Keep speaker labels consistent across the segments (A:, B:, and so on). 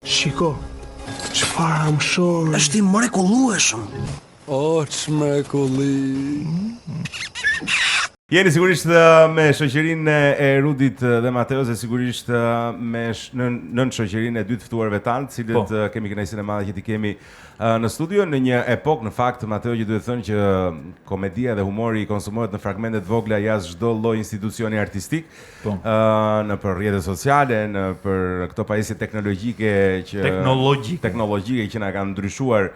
A: Shiko, çfarë amshori.
B: Është i mrekullueshëm.
C: O, ç'mrekulli.
D: Jeni sigurisht me shoqërinë e Rudit dhe Mateos dhe sigurisht me nën nën shoqërinë e dy të ftuarve tanë, të cilët po. kemi kënaqësinë e madhe që t'i kemi në studio në një epokë në fakt Mateo që duhet thënë që komedia dhe humori konsumohet në fragmente të vogla jashtë çdo lloj institucioni artistik. Po. Ë nëpër rrjete sociale, nëpër këto pajisje teknologjike që
E: teknologjike
D: teknologjike që na kanë ndryshuar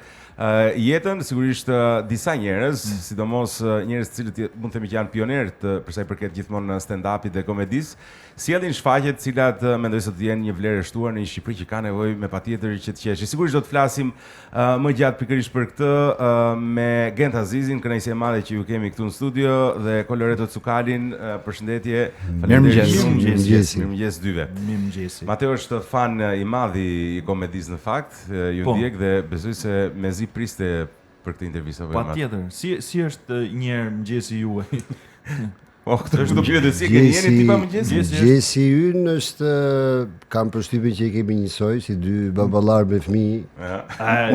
D: jetën, sigurisht disa njerëz, mm. sidomos njerëz të cilët mund të themi që janë pionierë të për sa i përket gjithmonë stand-upit dhe komedisë, sjellin shfaqje të cilat mendoj se do të jenë një vlerë e shtuar në një Shqipëri që ka nevojë me patjetër që të qeshë. Sigurisht do të flasim uh, më gjatë pikërisht për këtë uh, me Gent Azizin, kënaqësi e madhe që ju kemi këtu në studio dhe Koloreto Cukalin, uh, përshëndetje.
F: Mirëmëngjes.
D: Mirëmëngjes. Mirëmëngjes dyve.
E: Mirëmëngjes.
D: Mateo është fan i madh i komedisë në fakt. Ju po. ndjek dhe besoj se mezi priste për këtë intervistë
E: apo jo. Patjetër. Si si është një herë mëngjesi juaj?
D: Po, këtë është të pyetje si keni jeni tipa
F: mëngjesi? Mëngjesi ynë është kam përshtypjen që i kemi njësoj si dy baballar me
D: fëmijë.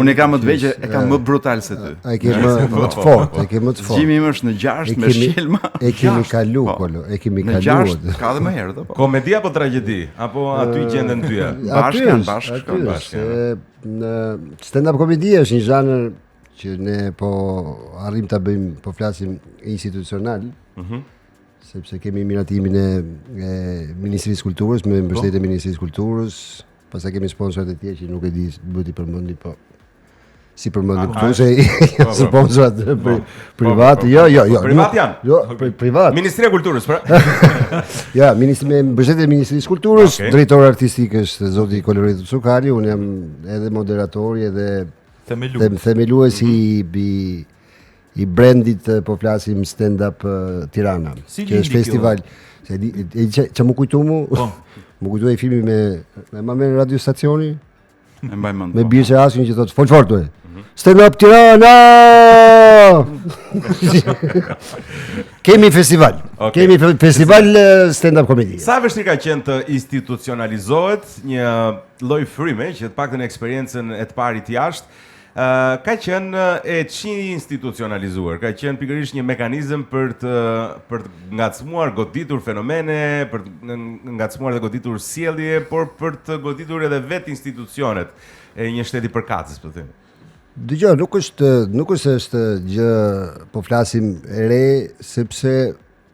G: Unë e kam më të vegjël, e kam më brutal se
F: ty. A e ke më më të fortë, e ke më të
G: fortë. Zgjimi im është në 6 me
F: shqelma. E kemi kalu, po. kolo, e kemi
G: kalu. Në 6 ka edhe më herët
D: apo? Komedi apo tragjedi? Apo aty gjenden
G: dyja? Bashkë janë bashkë,
F: shkon bashkë. Në stand up komedi është një zhanër që ne po arrim ta bëjmë, po flasim institucional. Mhm. Mm sepse kemi miratimin e, e Ministrisë së Kulturës, me mbështetjen e po. Ministrisë së Kulturës, pastaj kemi sponsorat e tjerë që nuk e di, duhet t'i përmendi, po s'i përmendim këtu se po, po. sponsorat po, privat, jo, jo, jo.
D: Privat janë.
F: Jo, privat.
D: Ministria e Kulturës, pra.
F: Ja, ministri me mbështetjen e Ministrisë së Kulturës, drejtor artistik është zoti Koloreto Cukali, unë jam edhe moderatori edhe
E: themelues.
F: Themeluesi mhm. i i brandit po flasim stand up Tirana,
E: si që
F: është festival. Se di, e që më kujtu mu? Po. Më kujtu ai filmi me me ma merr radio stacioni.
G: E mbaj mend.
F: Me po. Birçe Hasin që thotë fol fort mm -hmm. Stand up Tirana! Kemi festival. Okay. Kemi festival stand up komedi.
D: Sa vështirë ka qenë të institucionalizohet një lloj fryme që të paktën eksperiencën e të parit jashtë ka qenë e çinstitucionalizuar, ka qenë pikërisht një mekanizëm për të për të ngacmuar, goditur fenomene, për të ngacmuar dhe goditur sjellje, por për të goditur edhe vetë institucionet e një shteti përkatës, po
F: themi. Dëgjo, nuk është nuk është se është gjë, po flasim e re, sepse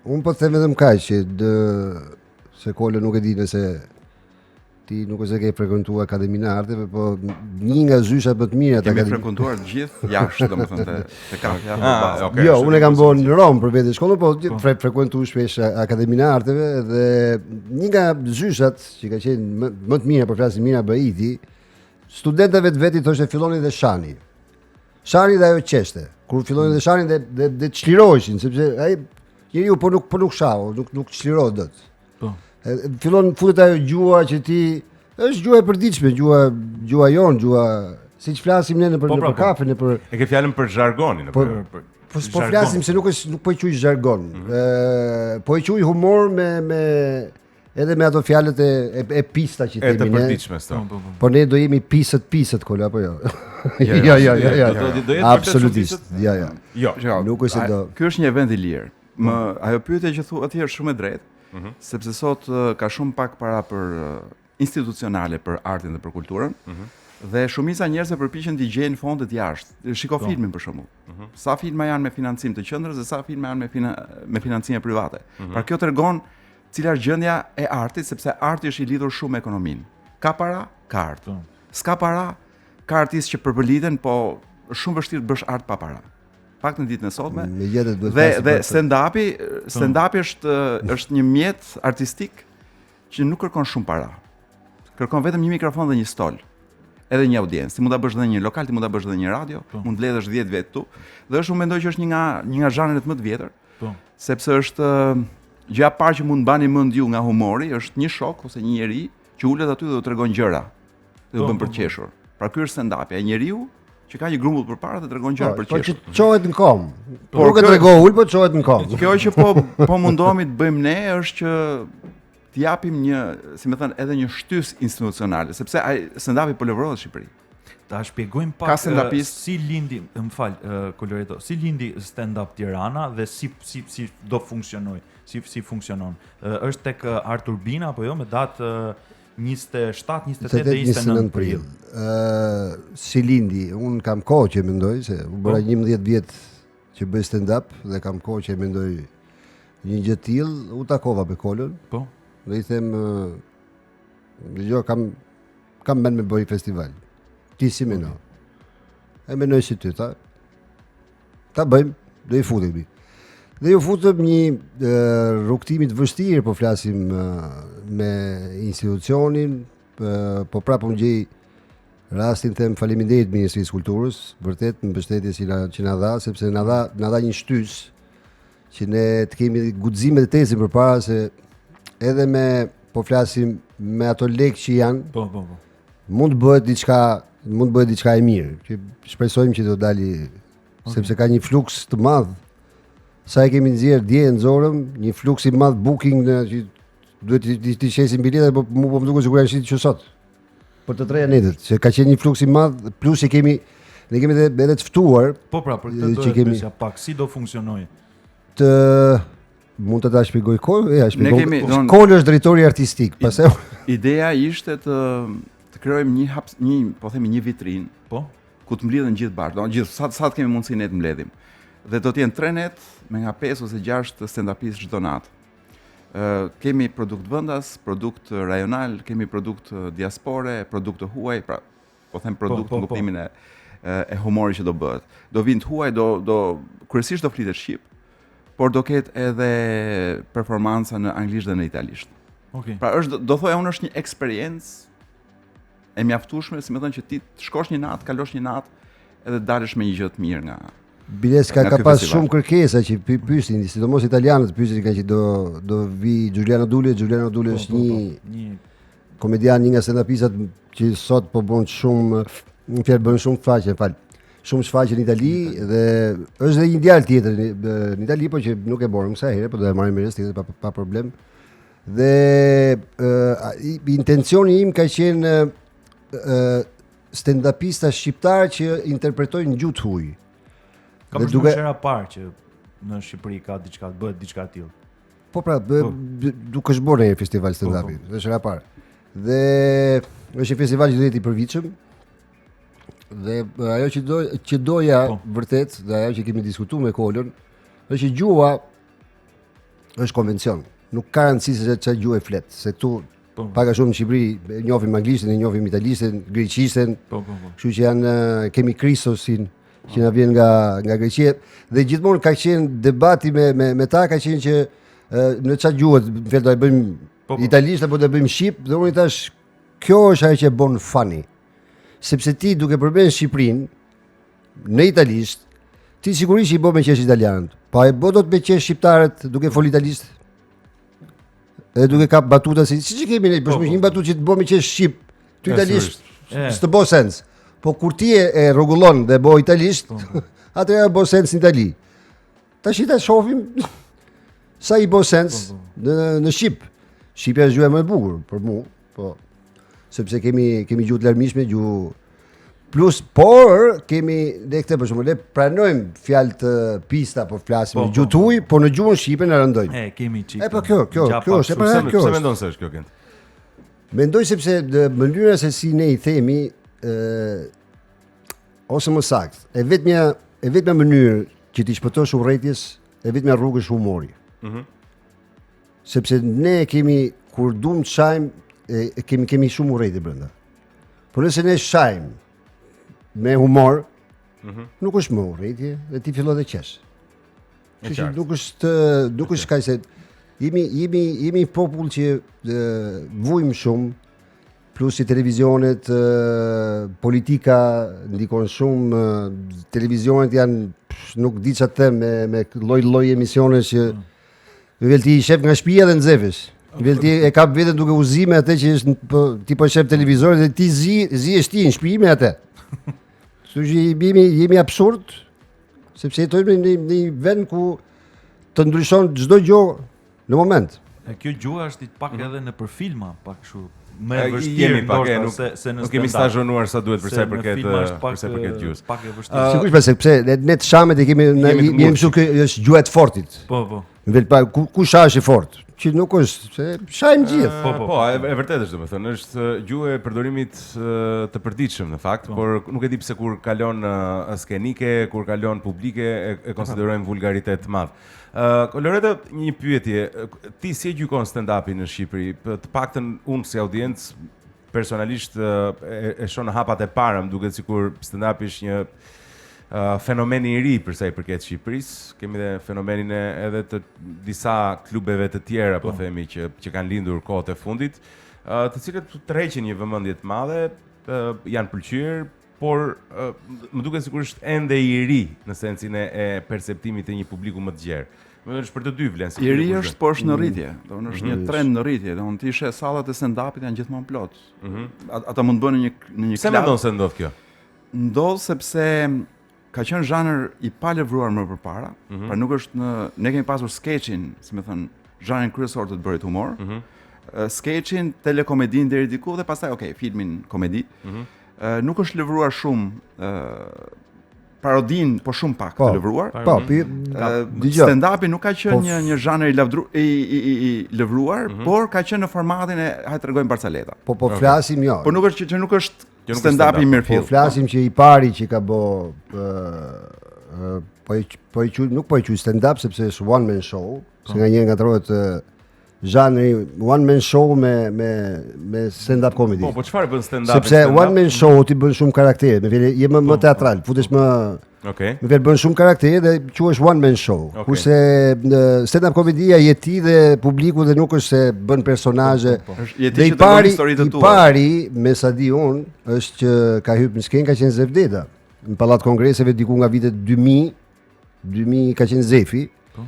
F: unë po them vetëm kaq që dë, se Kolo nuk e di nëse Ti nuk është se ke frekuentuar Akademinë e Arteve, po një nga zyshat më të mira
G: të Kemi frekuentuar të gjithë jashtë, domethënë te te kafja.
F: Ah, okay, jo, unë e kam bërë në Romë për vete shkollën, po, po. Fre frekuentu shpesh Akademinë e Arteve dhe një nga zyshat që ka qenë më, më të mira, po flasim Mira Baiti, studentëve të vet i thoshte filloni dhe shani. Shani dhe ajo qeshte. Kur fillonin dhe shanin dhe dhe, dhe çliroheshin, sepse ai njeriu po nuk po nuk shau, nuk nuk çlirohet dot. Po. Fillon futet ajo gjuha që ti është gjuha e përditshme, gjuha gjuha jonë, gjuha siç flasim ne nëpër po, pra, nëpër po. kafe, nëpër
D: E ke fjalën për zhargonin,
F: po, për, për Po po flasim se nuk është nuk po e quaj zhargon. Mm -hmm. Ë po e quaj humor me me edhe me ato fjalët e e, e pista që
D: themi ne. E të përditshme
F: po, po, po. Po ne do jemi pisët pisët kola apo jo? Jo, jo, jo, jo. jo.
D: Do do jetë
F: absolutisht. Jo,
D: jo.
G: Jo, jo.
F: Nuk është se do.
G: Ky është një event i lirë. Më ajo pyetja që thua ti është shumë e drejtë, mm -hmm. sepse sot ka shumë pak para për institucionale për artin dhe për kulturën. Mm -hmm. Dhe shumica e njerëzve përpiqen të gjejnë fondet jashtë. Shiko po. filmin për shembull. Mm -hmm. Sa filma janë me financim të qendrës dhe sa filma janë me fina, me financime private. Mm -hmm. Pra kjo tregon cila është gjendja e artit, sepse arti është i lidhur shumë me ekonominë. Ka para, ka art. Po. S'ka para, ka artistë që përpëliten, po është shumë vështirë të bësh art pa para. Pak në ditën e sotme. Dhe dhe stand-upi, po. stand-upi është është një mjet artistik që nuk kërkon shumë para. Kërkon vetëm një mikrofon dhe një stol. Edhe një audiencë. Ti mund ta bësh edhe në një lokal, ti mund ta bësh edhe në një radio, po. mund të mbledhësh 10 vetë këtu. Dhe është unë mendoj që është një nga një nga zhanret më të vjetër. Po. Sepse është gjëja e parë që mund të mbani mend ju nga humori është një shok ose një njeri që ulet aty dhe u tregon gjëra. Dhe u po, bën për të po, po. qeshur. Pra ky është stand-upi, ai njeriu që ka një grumbull përpara dhe tregon gjëra
F: për të qeshur. Po që çohet në kom. Po nuk e tregon ul, po çohet në
G: kom. Kjo që po po mundohemi të bëjmë ne është që të japim një, si më thënë, edhe një shtys institucionale, sepse ai stand-upi po lëvrohet në
E: Shqipëri. Ta shpjegojmë pak
G: Ka stand-upist.
E: si lindi, më fal, Koloreto, si lindi stand up Tirana dhe si si si do funksionoj, si si funksionon. Është tek Art Turbina apo jo me datë 27, 28 dhe 29 prill.
F: Ë si lindi, un kam kohë që mendoj se u bëra 11 vjet që bëj stand up dhe kam kohë që mendoj një gjë të tillë, u takova me Kolën.
E: Po.
F: Dhe i them dëgjo kam kam mend me bëj festival. Ti si mendon? E mendoj si ty, tha. Ta bëjmë, do i futemi. Dhe ju futëm një e, rrugëtimi të vështirë, po flasim e, me institucionin, e, po prapë unë gjej rastin them faleminderit Ministrisë së Kulturës, vërtet mbështetjes që na që na dha, sepse na dha na dha një shtys që ne të kemi guximet të ecim përpara se edhe me po flasim me ato lekë që janë,
E: Po, po, po.
F: mund të bëhet diçka, mund të bëhet diçka e mirë, që shpresojmë që do dali okay. sepse ka një fluks të madh. Sa e kemi nxjerr dje e nxorëm, një fluks i madh booking në që duhet të të, të shesim biletat, po mu po më duket sikur janë shitur që sot. Për të treja netët, se ka qenë një fluks i madh, plus e kemi ne kemi edhe edhe të ftuar
E: Po pra, për këtë do
F: që
E: të
F: kemi
E: pyesja pak, si do funksionojë?
F: të mund të ta shpjegoj Kol, ja shpjegoj.
G: kemi, don-
F: Kol është drejtori artistik, pastaj
G: Ideja ishte të të krijojmë një hap, një, po themi një vitrinë
E: Po.
G: ku të mblidhen gjithë bashkë, do gjithë sa sa të kemi mundësi ne të mbledhim. Dhe do të jenë 3 net me nga 5 ose 6 stand-upist çdo natë. Ë kemi produkt vendas, produkt rajonal, kemi produkt diaspore, produkt të huaj, pra po them produkt
E: po,
G: në
E: po.
G: kuptimin e e humorit që do bëhet. Do vinë të huaj, do do kryesisht do flitet shqip, por do ketë edhe performanca në anglisht dhe në italisht.
E: Okej.
G: Pra është do thoja unë është një eksperiencë e mjaftueshme, si më thënë që ti të shkosh një natë, kalosh një natë edhe të dalësh me një gjë të mirë nga.
F: Biles ka
G: Nga
F: ka
G: ky
F: pas
G: festival.
F: shumë kërkesa që py, pyesin, sidomos italianët pyesin nga që do do vi Giuliano Dule, Giuliano Dule
E: Po,
F: është
E: po,
F: një
E: po. një
F: komedian, një nga stand-upistat që sot po bën shumë, në fjalë bën shumë faqe, fal. Shumë shfaqje në Itali dhe është edhe një djalë tjetër në, në Itali, po që nuk e morëm kësaj here, po do e marrim herës tjetër pa pa problem. Dhe ë, i- intencioni im ka qenë ë stand-upista shqiptar që interpretojnë gjuhë të huaj.
E: Ka
F: Dhe
E: përshtypjen
F: duke-
E: duke... hera parë që në Shqipëri ka diçka, bëhet diçka e tillë.
F: Po pra, bë,
E: Po.
F: bë, nuk është bërë një festival stand-upi,
E: Po,
F: është hera e parë. Dhe është një festival që do jetë i përvitshëm. Dhe e, ajo që do që doja
E: Po.
F: vërtet, dhe ajo që kemi diskutuar me Kolën, është që gjuha është konvencion. Nuk ka rëndësi se çfarë gjuhë flet, se këtu
E: Po.
F: pak a shumë në Shqipëri e njohim anglishtën, e njohim italishtën, greqishtën,
E: Po, po, po.
F: Kështu që janë eh, kemi Kristosin që na vjen nga nga Greqia dhe gjithmonë ka qenë debati me me me ta ka qenë që eh, në çfarë gjuhë, në fjalë do e bëjmë
E: Po, po.
F: italisht apo do e bëjmë shqip dhe unë i thash kjo është ajo që e bën funny. Sepse ti duke përmend Shqipërinë në italisht, ti sigurisht i bën me qesh italianët. Pa e bë dot me qesh shqiptarët duke fol italisht? Edhe duke kap batuta si siç e kemi ne, për
E: Po,
F: shembull
E: po.
F: një batutë që të bën me qesh shqip, ty
D: E,
F: italisht
E: E.
F: s'të bë sens. Po kur ti e, e rregullon dhe bë italisht,
E: Po,
F: atëherë bë sens në Itali. Tash i ta shohim sa i bë sens
E: Po,
F: në në shqip. Shqipja është gjuha më e bukur për mua, po sepse kemi kemi gjuhë të larmishme, gjuhë plus por kemi ne këtë për shembull ne pranojmë fjalë të pista, po flasim
E: Po,
F: në gjuhë
E: po,
F: të huaj, po në gjuhën shqipe na rëndojnë.
E: E, kemi çik.
F: E, po, kjo, kjo,
E: gja
F: kjo
E: pak
F: është, e
E: kështu
F: pra,
E: se-
D: Pse
F: kjo
D: pse
F: është.
D: mendon se është kjo Kent?
F: Mendoj sepse dë, mënyra se si ne i themi ë ose më saktë, e vetmja e vetmja mënyrë që ti shpëtosh urrejtjes, e vetmja rrugë është humori.
D: Mhm.
F: Sepse ne kemi kur duam të shajm, e, e kemi kemi shumë urrejtje brenda. Por nëse ne shajm me humor, nuk është më urrejtje dhe ti fillon të qesh.
D: E
F: Kështu që
D: qartë.
F: nuk është nuk është kaq se jemi jemi jemi një popull që e, vujmë shumë plus i televizionet, e, politika ndikon shumë, e, televizionet janë psh, nuk di çfarë të them me me lloj-lloj emisionesh që mm. ti i shef nga shtëpia dhe nxefesh. Vel ti e kap veten duke u zi me atë që është në- po, ti po shef televizorin dhe ti zi zihesh ti në shtëpi me atë. Kështu që jemi jemi absurd sepse jetojmë në një, në një vend ku të ndryshon çdo gjë në moment.
E: E kjo gjuha është i pak edhe në për filma, pak kështu më
D: E,
E: e vështirë
D: jemi pak, e,
E: ndoshta
D: nuk-
E: se se në
D: Nuk kemi
E: stand-up.
D: stazhonuar sa duhet për
E: Se
D: sa i
E: në
D: përket
E: filma është pak
D: për sa i përket gjuhës.
E: Pak e vështirë.
F: Sigurisht pra sepse ne, ne të shamet e kemi ne
D: Jemi të
F: jemi
D: ngurtë.
F: mësuar që është gjuha e të fortit.
E: Po, po.
F: Në vel pa ku, ku sha është i fortë? Që nuk është, se shajmë gjithë.
E: Po, po.
D: Po, e, e vërtetë është domethënë, është gjuhë e përdorimit të përditshëm në fakt, por nuk e di pse kur kalon skenike, kur kalon publike e, e konsiderojmë vulgaritet të madh. Ë Loreta, një pyetje, ti si e gjykon stand-upin në Shqipëri? Të paktën unë si audiencë personalisht e, e shoh në hapat e para, më duket sikur stand-upi është një uh, fenomen i ri për sa i përket Shqipërisë. Kemi edhe fenomenin e edhe të disa klubeve të tjera, po themi që që kanë lindur kohët e fundit, uh, të cilët tërheqin një vëmendje të madhe, uh, janë pëlqyer, por uh, më duket sikur është ende i ri në sensin e, e perceptimit të një publiku më të gjerë. Më thënë është për të dy vlen.
G: I ri është, por është në rritje. Domethënë është një trend në rritje. Domethënë ti sheh sallat e stand-upit janë gjithmonë plot. Ata mund të bënë në një në një
D: Pse mendon se ndodh kjo?
G: Ndodh sepse ka qenë zhanër i palëvruar më përpara, pra nuk është në ne kemi pasur sketchin, si më thënë, zhanrin kryesor të të bërit humor. Mm Sketchin, telekomedin deri diku dhe pastaj okay, filmin komedi. Ë, nuk është lëvruar shumë ë parodin, po shumë pak
F: Po.
G: të lëvruar.
F: Po, pi,
G: Ë,
F: dëgjoj.
G: Stand-upi nuk ka qenë
F: Po,
G: një një zhanër i lavdru i i i, i lëvruar, por ka qenë në formatin e hajde tregojmë barcaleta.
F: Po po flasim jo.
G: Por nuk është që, që nuk është
D: Që nuk është
G: stand-upi i
D: stand-up.
G: mirëfillt.
F: Po flasim që i pari që ka bo ë ë, po i po i quaj nuk po i quaj stand up sepse është one man show, se nga një ngatrohet ë, zhanri one man show me me me stand up comedy.
D: Po, po çfarë bën stand-up?
F: Sepse one man show ti bën shumë karaktere, me fjalë je më më teatral, futesh më
D: Okej.
F: me fjalë bën shumë karaktere dhe quhesh one man show.
D: Okej.
F: Kurse në stand up komedia je ti dhe publiku dhe nuk është se bën personazhe.
G: Është je ti
F: Dhe i
G: që tregon
F: pari,
G: historitë
F: i
G: tua.
F: pari, me sa di unë, është që ka hyrë në skenë ka qenë Zef Deda. Në Pallat Kongreseve diku nga vitet 2000, 2000 ka qenë Zefi.
E: Po.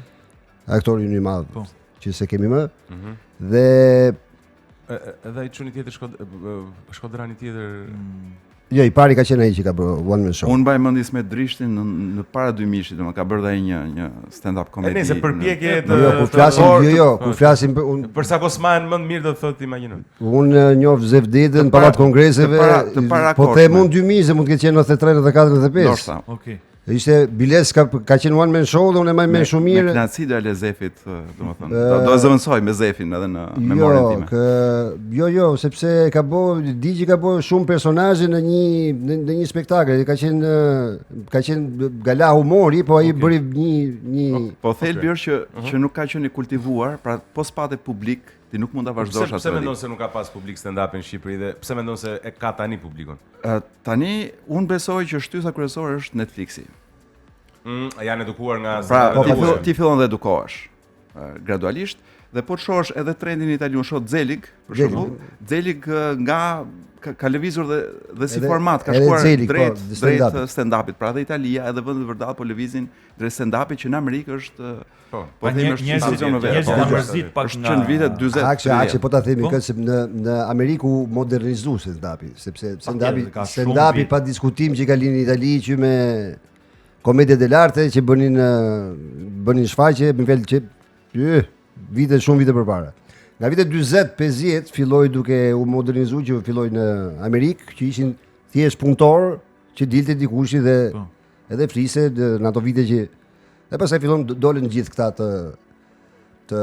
F: Aktori ynë i madh,
E: Po.
F: që se kemi më.
G: Mhm.
F: Dhe
D: Edhe ai çuni tjetër shkod shkodrani tjetër
F: jo, i pari ka qenë ai që ka bërë one man show.
G: Unë mbaj mend Ismet Drishtin në, në para 2000-shit, domethënë ka bërë dhe ai një një stand-up
D: E
G: komedi.
D: nëse përpjekje
G: në-
D: të
F: Jo, kur flasim,
D: por-
F: jo, jo, kur flasim për unë
D: Për sa kosmahen mend mirë do të thotë imagjino.
F: Unë njoh Zef Dedën,
G: Të para-
F: Pallat Kongreseve,
G: të para- të para
F: po them
G: kohshme.
F: unë 2000 se mund të ketë qenë 93, 94, 95.
G: Ndoshta.
E: Okej.
F: Ishte biles ka ka qenë one man show dhe unë e mbaj mend shumë
G: Me
F: mirë.
G: kënaqësi do e le Zefit, domethënë. Do do e zëvendësoj me Zefin edhe në memorien
F: Jo,
G: time.
F: kë, jo, jo, sepse ka bo, di që ka bo shumë personazhe në një në, në një spektakël, ka qenë ka qenë gala humori, po ai bëri një një
G: Po thelbi është që që nuk ka qenë i kultivuar, pra po s'pate publik, ti nuk mund ta vazhdosh
D: Pse
G: atë
D: pse mendon
G: traditë.
D: se nuk ka pas publik stand-up në Shqipëri dhe pse mendon se e ka tani publikun?
G: Ë, Tani unë besoj që shtysa kryesore është Netflixi.
D: Mm, janë edukuar nga
G: Pra,
F: Po,
G: ti,
F: po,
G: fill, ti fillon dhe edukohesh ë, gradualisht dhe po të shohësh edhe trendin në Itali, unë shoh Zelig, për
F: Zelig.
G: shembull, Zelig ë, nga ka, ka lëvizur dhe dhe si
F: Edhe-
G: format ka
F: edhe
G: shkuar
F: Zelig, po,
G: drejt
F: stand-upit.
G: drejt ë, stand-upit. Pra edhe Italia, edhe vendet vërdall po lëvizin drejt stand-upit që në Amerikë është ë,
D: Po.
G: po themi është
E: njerëzit
G: institucion më vetë.
E: njerëzit
G: Po.
E: janë mërzit pak
G: Është
E: nga
G: që në vitet 40.
F: Akse, akse, po ta themi
E: Po.
F: këtë se në në Amerikë u modernizu stand-upi, sepse stand-upi
E: tjetër, ka shumë
F: stand-upi
E: vit.
F: pa diskutim që ka lindur në Itali që me komedia dell'arte që bënin bënin shfaqje, më fal që vite shumë vite përpara. Nga vitet 40-50 filloi duke u modernizu që filloi në Amerikë, që ishin thjesht punëtor që dilte dikushi dhe
E: Po.
F: edhe flise në ato vite që dhe pastaj fillon dolën gjithë këta të të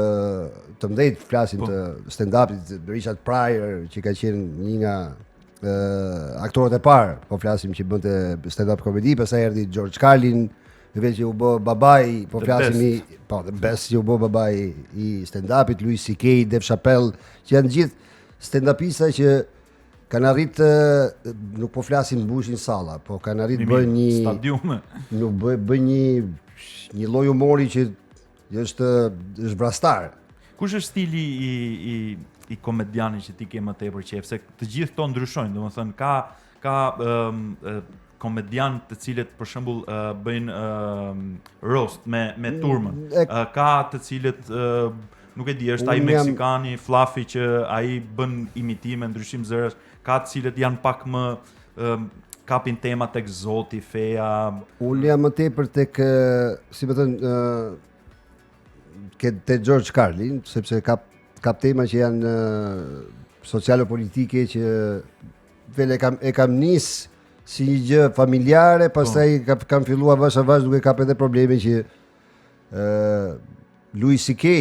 F: të mëdhejt flasim
E: Po.
F: të stand-upit, Richard Pryor që ka qenë një nga ë aktorët e parë, po flasim që bënte stand-up komedi, pastaj erdhi George Carlin, në veç që u bë babai, po
E: The
F: flasim i, po the best që u bë babai i stand-upit, Louis C.K., Dave Chappelle, që janë gjithë stand-upista që kanë arrit ë, nuk po flasim mbushin salla, po kanë arrit bëjnë një
E: stadiume.
F: nuk bëj bëj një një lloj humori që është është vrastar.
E: Kush është stili i i i komedianit që ti ke më tepër qejf? Se të gjithë këto ndryshojnë, domethënë ka ka ëm, ë, komedian të cilët për shembull ë, bëjnë ëm, roast me me turmën.
F: e-
E: Ë, ka të cilët ë, nuk e di, është ai
F: Unë jam-
E: meksikani Fluffy që ai bën imitime, ndryshim zërash, ka të cilët janë pak më ëm, kapin tema tek zoti, feja,
F: Unë jam më tepër tek ë, si më thënë ë, ke te George Carlin, sepse ka kap tema që janë ë, socialo-politike që vele kam e kam nis si një gjë familjare, pastaj
E: Po.
F: kam, kam filluar avash avash duke kap edhe probleme që ë Louis C.K.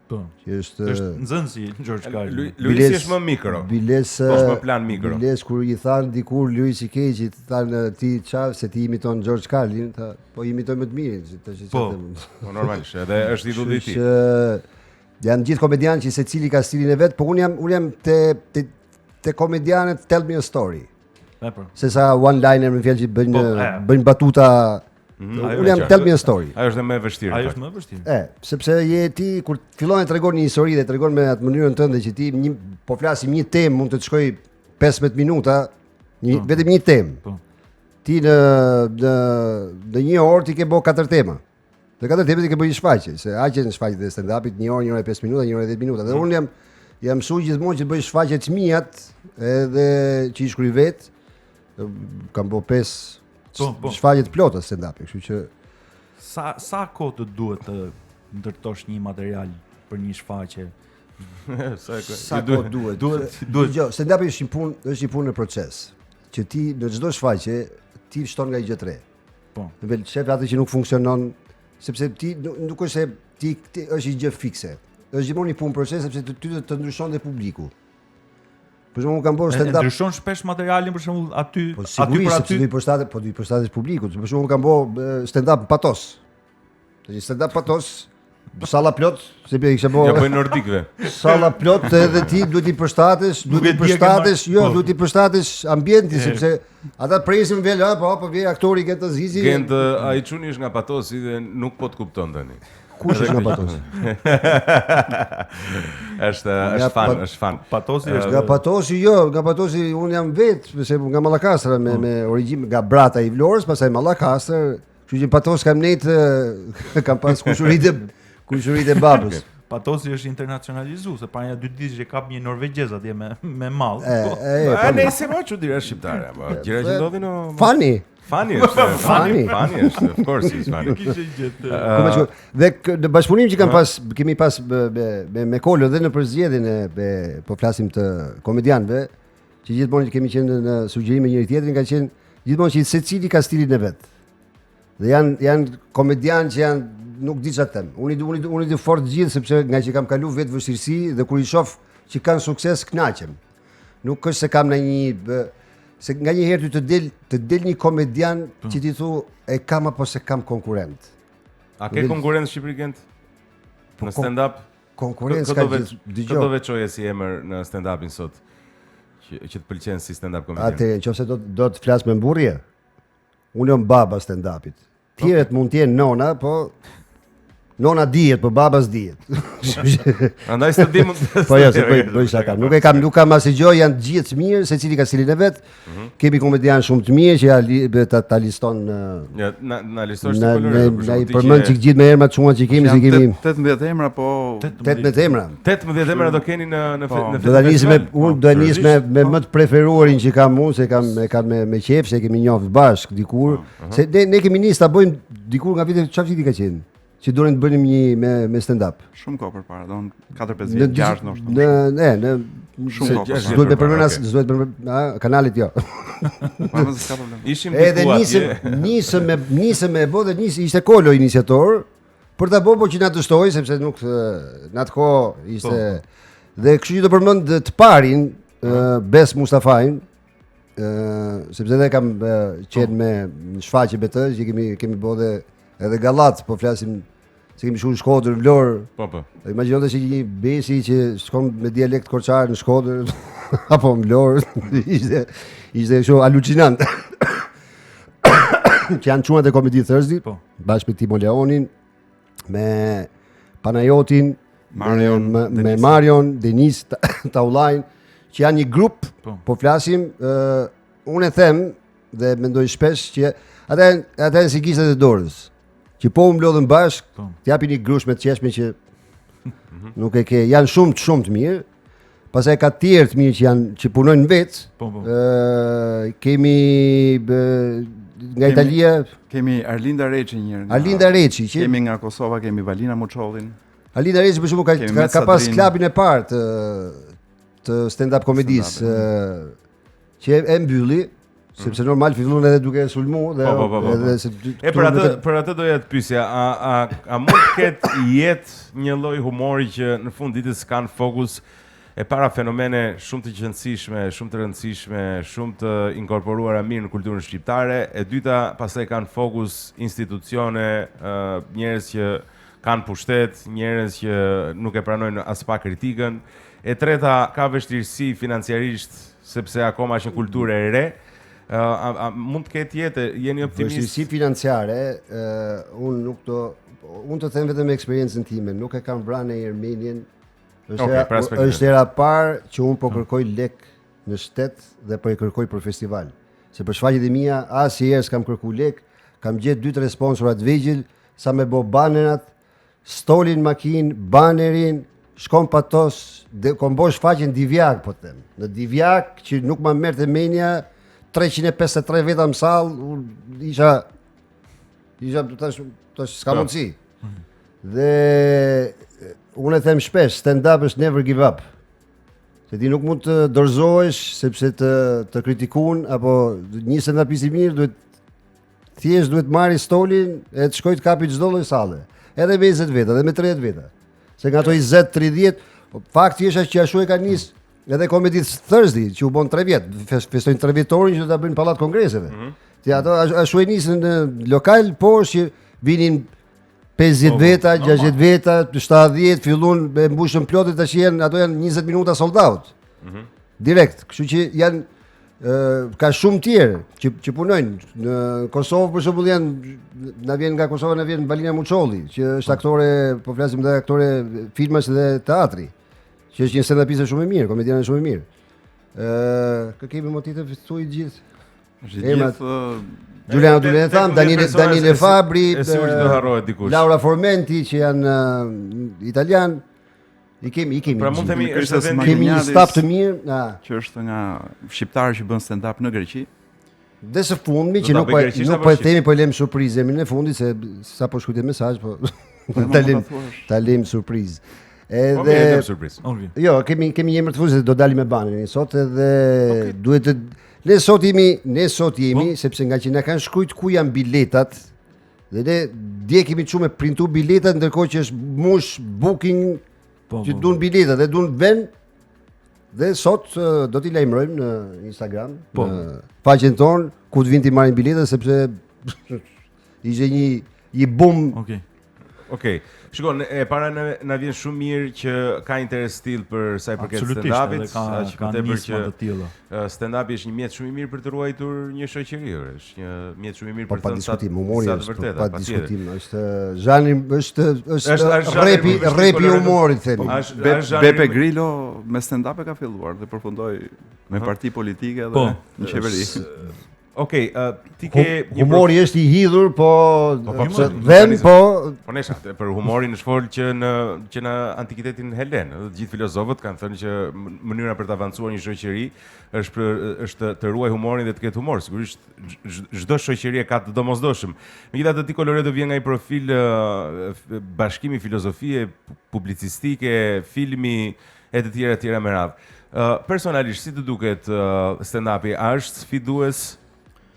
E: Po.
F: që është
E: Është nxënësi i George Carlin.
D: Luisi është më mikro.
F: Biles
D: Po, është më plan mikro.
F: Biles kur i than dikur Louis C.K. që i than ti çfarë se ti imiton George Carlin, tha, po imitoj më të mirin, që tash çfarë
E: Po.
F: them.
D: Po normalisht, edhe është idhulli i
F: Kështu
D: tij.
F: që janë gjithë komedianë që secili ka stilin e vet, po unë jam unë jam te te te komedianët tell me a story.
E: E po.
F: Se sa one liner me fjalë që bëjnë
E: Po, e.
F: bëjnë batuta.
D: ajo
F: unë jam
D: e
F: tell me a story.
D: Ajo është dhe më e vështirë.
E: Ajo
D: në
E: është më e vështirë.
F: E, sepse je ti kur fillon të tregon një histori dhe tregon me atë mënyrën tënde që ti një, po flasim një temë mund të të shkoj 15 minuta, një, vetëm një temë.
E: Po.
F: Ti në në në një orë ti ke bë katër tema. Në katër tema ti ke bërë një shfaqje, se aq janë shfaqjet e stand-upit, një orë, një orë e 5 minuta, një orë e 10 minuta. Dhe unë jam jam mësuar gjithmonë që të bëj shfaqje të miat, edhe që i shkruaj vet. Kam bë 5
E: Po, po.
F: shfaqje të plota stand-upi, kështu që
E: Sa sa kohë të duhet të ndërtosh një material për një shfaqje?
D: fakt. Sa e
F: Sa
D: ju duhet-
F: kohë duhet?
E: duhet- duhet-
F: Dëgjo, stand-upi është një punë, është një punë në proces, që ti në çdo shfaqje ti shton nga një gjë të re.
E: Po.
F: Në vel shef atë që nuk funksionon, sepse ti nuk, nuk është se ti, ti është një gjë fikse. Është gjithmonë një punë proces sepse ty ty të, të ndryshon dhe publiku. Për shembull, unë kam bërë
E: E, e
F: stand-up
E: ndryshon shpesh materialin për shembull aty,
F: Po
E: aty
F: sigurisht,
E: për
F: sepse
E: aty.
F: do i përshtatet, po do i përshtatesh publikut. Për shembull, unë kam bërë stand-up në Patos. Tash stand-up Patos, salla plot, se i kisha
D: Ja
F: bërë
D: bëjnë nordikëve.
F: Salla plot edhe ti duhet i përshtatesh,
E: Nuk
F: duhet
E: e
F: i
E: di e ke
F: përshtatesh,
E: marrë.
F: jo,
E: Po.
F: duhet i përshtatesh ambientit sepse ata presin vjen, ah, po, po vjen aktori Gent Azizi.
D: Gent, ai çuni është nga Patosi dhe nuk po të kupton tani.
F: Kush është nga Patosi?
D: Është është fan,
F: Pa-
D: është fan.
E: Patosi është
F: Nga Patosi, jo, nga Patosi unë jam vet, se nga Mallakastra me
E: Po.
F: me origjinë nga Brata i Vlorës, pastaj Mallakastër, kështu që në Patos kam nejt, kam pas kushuritë kushuritë e babës.
E: Patosi është internacionalizuar, se para një dy ditësh e kap një norvegjez atje me me mall.
F: E,
E: Po.
F: e,
D: A
F: po,
D: ne se më çudira shqiptare, apo gjëra që ndodhin o
F: Fani.
D: Fani është.
F: Fani.
D: Fani është, of course he's funny.
E: Kishte gjë.
F: Ku më shkoj? Dhe në bashkëpunim që kam pas, kemi pas me me, me, me Kolën dhe në përzgjedhjen e me, po flasim të komedianëve, që gjithmonë që kemi qenë në sugjerim me njëri tjetrin, ka qenë gjithmonë që secili ka stilin e vet. Dhe janë janë komedianë që janë nuk di çfarë të them. Unë i du- unë i du- unë i di fort gjithë sepse nga që kam kalu vetë vështirësi dhe kur i shoh që kanë sukses kënaqem. Nuk është se kam ndonjë bë- se nganjëherë ty të del të del një komedian që ti thu e kam apo se kam konkurrent.
D: A ke konkurrencë në Shqipëri Gent? Në stand-up?
F: Konkurrencë
D: Kë
F: ka
D: do veç-
F: gjithë,
D: Kë
F: dëgjoj.
D: do veçoje si emër në stand-upin sot? Që, që të pëlqen si stand-up komedian.
F: Atë, nëse do do të flas me mburrje, unë jam baba stand-upit. Tjerët mund të jenë nona, po nona dihet, po baba s'dihet.
D: Prandaj s'të di mund.
F: Po jo, se bëj bëj shaka. Nuk e kam, nuk kam asgjë, gjë, janë të gjithë të mirë, secili ka stilin e vet.
D: Mhm.
F: Kemi komedian shumë të mirë që ja li, be, ta, ta liston ë,
D: Ja, na na listosh ti
F: na
D: kolore,
F: na,
D: për
F: na
D: shembull,
F: i
D: ti
F: përmend
D: që
F: çik gjithë me emra çuna që kemi, se
G: Janë
F: kemi
G: 18 emra, po
F: 18 emra.
D: 18 emra do keni në në
G: Po.
D: fe- në
F: Do ta nis me
D: festival?
F: unë do ta nis me me më të preferuarin që kam unë, se kam e kam me me qejf, se e kemi njoft bashk dikur, se ne ne kemi nis ta bëjmë dikur nga vitet çfarë viti ka qenë? Që donin të bënim një me me stand up.
G: shumë kohë përpara, do 4-5
F: Në
G: vjet, 6 ndoshta.
F: Në ne në
G: Shumë
F: se-
G: kohë përpara.
F: S'duhet me përmend as,
D: Okej.
F: s'duhet përmend, a, kanalit jo.
G: Po më s'ka problem.
D: Ishim
F: Edhe
D: diku
F: nisëm
D: atje.
F: nisëm me nisëm me bë dhe nis ishte Kolo iniciator për ta bërë po që na dështoi sepse nuk ë, në atë kohë ishte dhe kështu që do përmend të parin ë, Bes Mustafajn ë sepse edhe kam ë, qenë me në shfaqje me të që kemi kemi bërë dhe edhe gallat, po flasim se kemi shkuar në Shkodër, Vlorë.
D: Po po.
F: Imagjinonte se një besi që shkon me dialekt korçar në Shkodër apo në Vlorë, ishte ishte kështu halucinant. që janë çunat e Comedy Thursday,
E: Po.
F: bashkë me Timo Leonin, me Panajotin,
G: Marion,
F: me, me
G: Denis.
F: Marion, Denis Ta- Taulajn, që janë një grup,
E: Po.
F: po flasim, ë unë e them dhe mendoj shpesh që ata janë ata janë si gishtat e dorës, që po u mblodhën bashk,
E: Po.
F: t'japin një grush me të qeshme që nuk e ke, janë shumë shumë të mirë. Pastaj ka të tjerë të mirë që janë që punojnë vetë.
E: Po, po.
F: Ë kemi bë, nga
G: Kemi-
F: Italia
G: Kemi Arlinda Reçi një herë. nga-
F: Arlinda Reçi, që
G: Kemi nga Kosova, kemi Valina Muçollin.
F: Alina Rexhi për shembull ka
G: Kemi
F: ka,
G: Met
F: ka pas
G: Sadrin.
F: klubin e parë të të stand-up komedisë ë, që e, e mbylli, sepse normal fillon edhe duke e sulmu dhe
D: Po, po, po, po,
F: edhe
D: po.
F: se
D: E për atë për atë doja të pyesja, a a a mund të ketë jetë një lloj humori që në fund ditës kanë fokus e para fenomene shumë të qenësishme, shumë të rëndësishme, shumë të inkorporuara mirë në kulturën shqiptare, e dyta pastaj kanë fokus institucione, ë, njerëz që kanë pushtet, njerëz që nuk e pranojnë as pak kritikën. E treta ka vështirësi financiarisht sepse akoma është një kulturë e re. Ë, a, a mund të ketë jetë, jeni optimist?
F: Vështirësi financiare, ë unë nuk do unë të them vetëm me eksperiencën time, nuk e kam vranë në Armenien. Është
D: Okej,
F: era,
D: pra aspektin.
F: është era parë që unë po kërkoj lek në shtet dhe po e kërkoj për festival. Se për shfaqjet e mia asnjëherë s'kam kërku lek, kam gjetë 2-3 sponsora të vegjël, sa me bë banerat, stolin makinë, banerin, shkon patos, dhe kom bo shfaqjen Divjak, po të them. Në Divjak që nuk ma merrte menja 353 veta në sallë, unë isha isha tash tash s'ka
D: Po.
F: mundësi. Dhe e, unë e them shpesh, stand up është never give up. Se ti nuk mund të dorëzohesh sepse të të kritikun apo një stand-upist i mirë duhet thjesht duhet marrë stolin e të shkojë të kapi çdo lloj salle. Edhe me 20 veta, edhe me 30 veta. Se nga ato 20, 30, po fakti është që ashtu e ka nis edhe Comedy Thursday që u bën 3 vjet, fes- festojnë 3 vjetorin që do ta bëjnë pallat kongreseve. Ti ato ash- ashtu e nisën në lokal, por që vinin 50 veta, 60 veta, 70, fillun e mbushën plotet tash janë ato janë 20 minuta sold out. Direkt, kështu që janë ë, ka shumë tjerë që që punojnë në Kosovë për shembull janë na vjen nga Kosova na vjen Balina Muçolli, që është aktore, po flasim dhe aktore filmash dhe teatri, që është një stand-upiste shumë e mirë, komediane shumë e mirë. Ë, kë kemi më tjetër thuaj gjithë.
G: Është
F: Emrat.
G: gjithë
F: Giuliano Dule e tham,
D: 18
F: Daniele
D: persona,
F: Daniele
D: e si-
F: Fabri,
D: e sigurt që do
F: ë,
D: harrohet dikush.
F: Laura Formenti që janë ë, italian. I kemi, i kemi.
D: Pra mund të themi
G: Kemi
D: është
G: Christos
D: vendi
F: kemi një
G: Magnadis.
F: staf të mirë, na.
G: që është nga shqiptarë që bën stand up në Greqi.
F: Dhe së fundmi
D: Do
F: që
D: ta
F: nuk
D: bëj
F: po
D: greqisht
F: nuk
D: apo
F: po e
D: shqip?
F: themi, po e lëm surprizë emrin e fundit se sa po shkruajte mesazh, po
G: Po,
F: ta
G: mund
F: lëm
G: ta thuash.
F: ta lëm surprizë.
D: Po mirë,
F: Edhe
D: jam surprizë.
E: Okej.
F: Jo, kemi kemi një emër të fundit se do dalim me banerin sot edhe duhet të ne sot jemi, ne sot jemi
E: Po.
F: sepse nga që na kanë shkruajt ku janë biletat dhe ne dje kemi çuar me printu biletat ndërkohë që është mush booking
E: Po,
F: që
E: po,
F: duan biletat dhe duan vend dhe sot eh, do t'i lajmërojmë në Instagram,
E: Po.
F: në faqen tonë ku të vinë t'i marrin biletat sepse ishte një një boom
E: Okej.
D: Okej. Shikon, ne- e para ne na vjen shumë mirë që ka interes stil për sa i përket
E: Absolutisht,
D: stand-upit,
E: edhe ka
D: aq
E: ka
D: më tepër
E: nisma
D: që
E: të tilla.
D: ë, stand-upi është një mjet shumë i mirë për të ruajtur një shoqëri, ore, është një mjet shumë i mirë
F: Po
D: për
F: pa
D: të thënë sa
F: diskutim, humori
D: sa të
F: është, po,
D: vërteta,
F: pa
D: patjetër.
F: diskutim, është zhanri është është
D: Është- është zhanri
F: repi
D: më vështirë
F: repi i
D: koloreto.
F: humorit themi.
D: Është
G: Be,
D: është zhanri
G: Beppe
D: më-
G: Grillo me stand up e ka filluar dhe përfundoi me parti politike dhe
E: Po.
G: në qeveri.
D: Okej, ë, ti ke një
F: Humori është i hidhur, po
D: Po, po,
F: se
D: po,
F: them, po
D: Po nesha, për humorin është fol që në që në antikitetin helen, ëh, të gjithë filozofët kanë thënë që m- mënyra për të avancuar një shoqëri është për është të, të ruaj humorin dhe të ketë humor. Sigurisht gj- çdo shoqëri e ka të domosdoshëm. Megjithatë ti Koloreto vjen nga një profil ë, f- bashkimi filozofie, pu- publicistike, filmi e të tjera e tjera me radhë. Ë, personalisht si të duket ë, stand-upi? A është sfidues?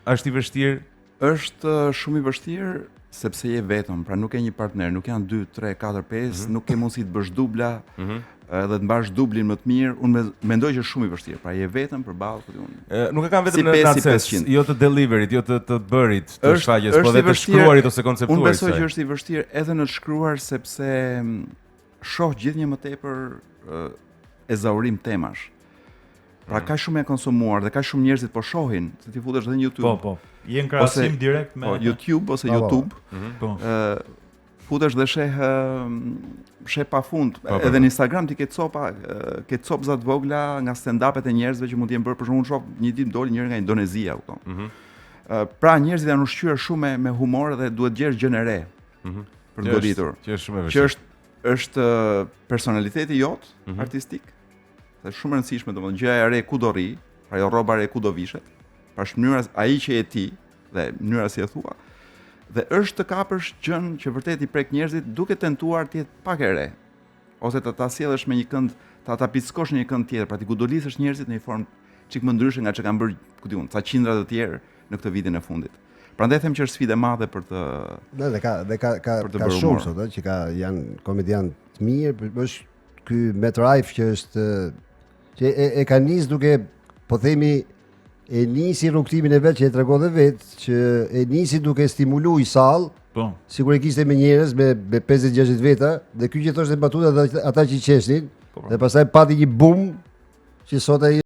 D: Është i vështirë?
G: Është eh, shumë i vështirë sepse je vetëm, pra nuk ke një partner, nuk janë 2, 3, 4, 5, nuk ke mundësi të bësh dubla, edhe të mbash dublin më të mirë. Unë me- mendoj që është shumë i vështirë. Pra je vetëm përballë, ku di unë.
D: E, Nuk e kam vetëm
G: Si
D: në
G: 5,
D: në
G: si
D: atë sens,
G: 500.
D: jo të deliverit, jo të të bërit, të
G: Është-
D: shfaqjes, po
G: është
D: edhe
G: i
D: të
G: vështirë.
D: shkruarit ose konceptuarit.
G: Unë besoj
D: saj.
G: që është i vështirë edhe në të shkruar sepse mm, shoh gjithnjë më tepër ë, ezaurim temash. Pra
D: Mm.
G: ka shumë e konsumuar dhe ka shumë njerëzit po shohin, se ti futesh edhe në YouTube.
E: Po, po. Je në krahasim
G: Ose-
E: direkt me
G: Po, YouTube ose
F: Po, po.
G: YouTube,
E: Po.
G: ë futesh dhe sheh ë, sheh pafund.
D: Po, po,
G: Edhe
D: po.
G: në Instagram ti ke copa, ë, ke copza të vogla nga stand-upet e njerëzve që mund të jenë bërë për shembull unë shoh një ditë doli njëri nga Indonezia, kupton.
D: Mhm.
G: Ë, pra njerëzit janë ushqyer shumë me, me humor dhe duhet gjesh gjën e re
D: Mhm.
G: për
D: Që
G: të
D: është-
G: goditur.
D: Që është shumë e
G: Që
D: vështirë.
G: është është ë, personaliteti jot
D: Mhm.
G: artistik. Dhe është shumë e rëndësishme domethënë gjëja e re ku do rri, pra jo rroba e re ku do vishet. Pra është mënyra ai që je ti dhe mënyra si e thua. Dhe është të kapësh gjën që vërtet i prek njerëzit duke tentuar të jetë pak e re. Ose ta ta sjellësh me një kënd, ta ta pickosh në një kënd tjetër, pra ti gudolisësh njerëzit në një formë çik më ndryshe nga çka kanë bërë, ku di unë, ca qindra të tjerë në këtë vitin e fundit. Prandaj them që është sfidë e madhe për të
F: Ne dhe ka dhe ka ka
G: Për të
F: ka
G: bërë
F: shumë
G: humor.
F: sot, ë, që ka janë komedian të mirë, por është ky Matt Rife që është që e, e ka nis duke po themi e nisi rrugtimin e vet që e tregon dhe vet që e nisi duke stimulu i sallë
E: Po.
F: sikur e kishte me njerëz me me 50-60 veta dhe ky që thoshte batuta ata, ata që qeshnin
E: Po, po.
F: dhe pastaj pati një boom që sot ai